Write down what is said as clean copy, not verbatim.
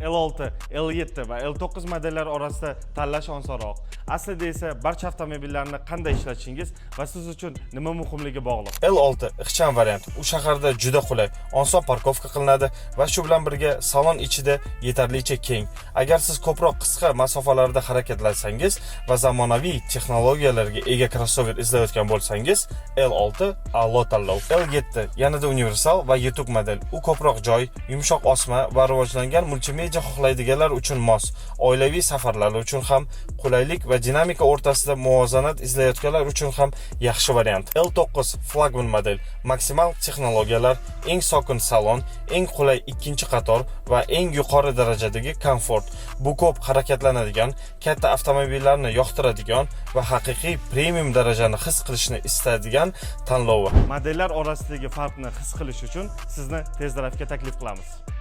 L6, L7 va L9 modellari orasida tanlash osonroq. Aslida esa barcha avtomobillarni qanday ishlatishingiz va siz uchun nima muhimligi bog'liq. L6 ixcham variant. U shaharda juda qulay, oson парковка qilinadi va shu bilan birga salon ichida yetarlicha keng. Agar siz ko'proq qisqa masofalarda harakatlansangiz va zamonaviy texnologiyalarga ega crossover izlayotgan bo'lsangiz, L6 a'lo tanlov. L7 yanada universal va yetuk model. U ko'proq joy, yumshoq osma va rivojlangan multimedia xohlaydiganlar uchun mos. Oilaviy safarlar uchun ham qulaylik va dinamika o'rtasida muvozanat izlayotganlar uchun ham yaxshi variant. L9 flagman model, maksimal texnologiyalar, eng sokin salon, eng qulay ikkinchi qator va eng yuqori darajadagi komfort. Bu ko'p harakatlanadigan, katta avtomobillarni yoqtiradigan va haqiqiy premium darajani his qilishni istaydigan tanlovi. Modellar orasidagi farqni his qilish uchun sizni test drive'ga taklif qilamiz.